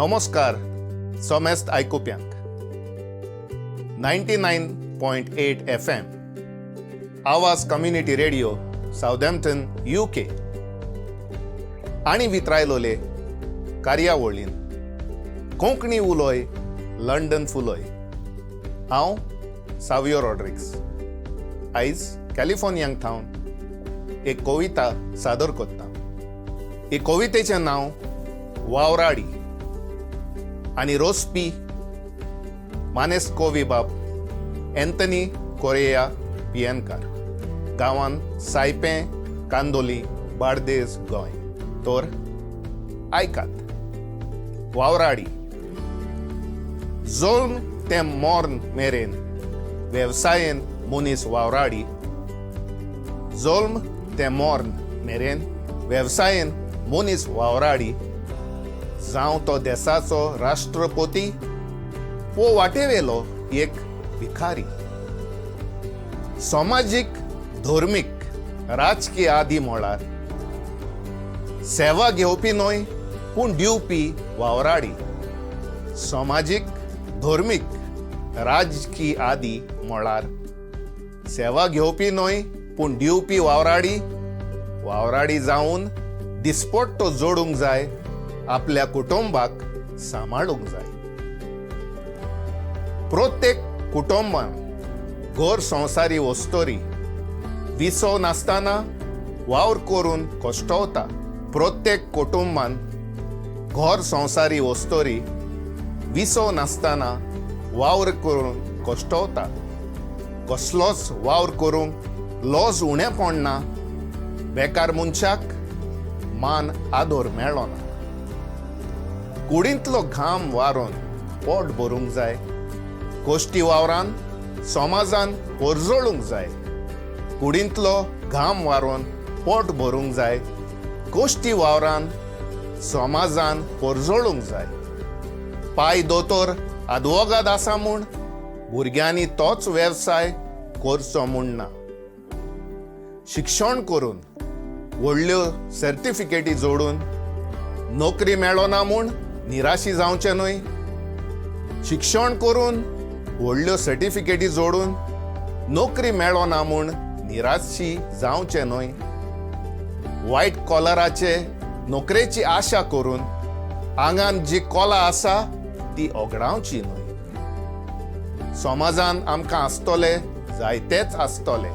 नमस्कार समेस्त आयकुप्यांक. 99.8 FM, Awaaz community radio, Southampton, UK आनी वित्रायलोले कार्यावळीन कोंकणी उलोय लंडन फुलोय. हांव सावियो रॉड्रिक्स आयज कॅलिफोर्नियांक थावन एक कविता सादर करता. ही कवितेचें नांव वावराडी आनी रोसपी मानेस्त कोवी बाब एंथनी कोरेया पियनकार, गांवान सायपें, कांदोली, बार्देस, गोंय. तर आयकात, वावराडी. जल्म ते मोर्न मेरेन वेवसायेन मनीस वावराडी. जल्म ते मोर्न मेरेन वेवसायेन मनीस वावराडी. जावं तो देसाचो राष्ट्रपती वो वाटेवेलो एक भिखारी. समाजीक, धर्मीक, राजकीय आदी मळार सेवा घेवपी न्हय पूण दिवपी वावराडी. समाजीक, धर्मीक, राजकीय आदी मळार सेवा घेवपी न्हय पूण दिवपी वावराडी. वावराडी जावन दिसपट्टो जोडूंक जाय, आपल्या कुटुंबाक सांबाळूंक जाय. प्रत्येक कुटुंबान घर संवसारी वस्तोरी विसव नासतना वावर करून कश्टवता. प्रत्येक कुटुंबान घर संवसारी वस्तोरी विसव नासतना वावर करून कश्टवता. कसलोच वावर करूंक लॉज उणें पडना. बेकार मनशाक मान आदर मेळना. कुडींतलो घाम वारोन पोट भरूंक जाय. कोश्टी वावरान समाजान परजळूंक जाय. कुडींतलो घाम वारोन पोट भरूंक जाय. कोश्टी वावरान समाजान परजळूंक जाय. पाय दोतोर, आदवोगाद आसा म्हूण भुरग्यांनी तोच वेवसाय करचो म्हूण ना. शिक्षण करून, व्हडल्यो सर्टिफिकेटी जोडून नोकरी मेळना म्हूण निराशी जावचें न्हय. शिक्षण करून, व्हडल्यो सर्टिफिकेटी जोडून नोकरी मेळना म्हूण निराशी जावचें न्हय. वायट कॉलराचे नोकरेची आशा करून आंगान जी कला आसा ती ओगडावची न्हय. समाजान आमकां आसतले जायतेच आसतले.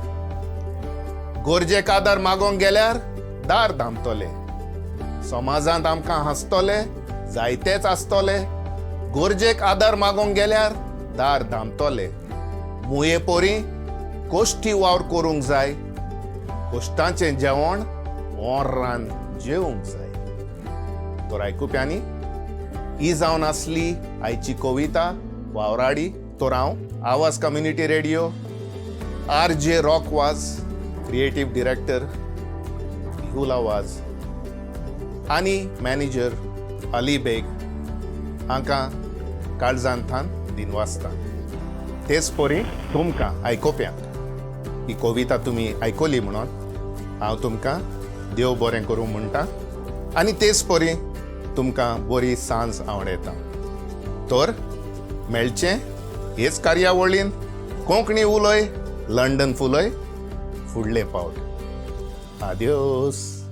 गरजेक आदार मागोंक गेल्यार दार धांपतले. समाजांत आमकां हांसतले जायतेच आसतले. गरजेक आदार मागोंक गेल्यार दार धांपतले. मुये पोरी कोश्टी वावर करूंक जाय. कोश्टांचें जेवण ओर्रान जेवंक जाय. तर आयकुप्यांनी, ही जावन आसली आयची कविता वावराडी. तर हांव आवाज community radio, RJ rock Vaz, creative director Bihula Vaz आनी मॅनेजर अली बेग हांकां काळजान थान दिनवासता. तेच परी तुमकां आयकोप्यांक ही कविता तुमी आयकली म्हणून हांव तुमकां देव बरें करूं म्हणटा आनी तेच परी तुमकां बरी सांज आवडयता. तर मेळचें हेच कार्यावळीन कोंकणी उलय लंडन फुलय फुडले पावट. आद्योस.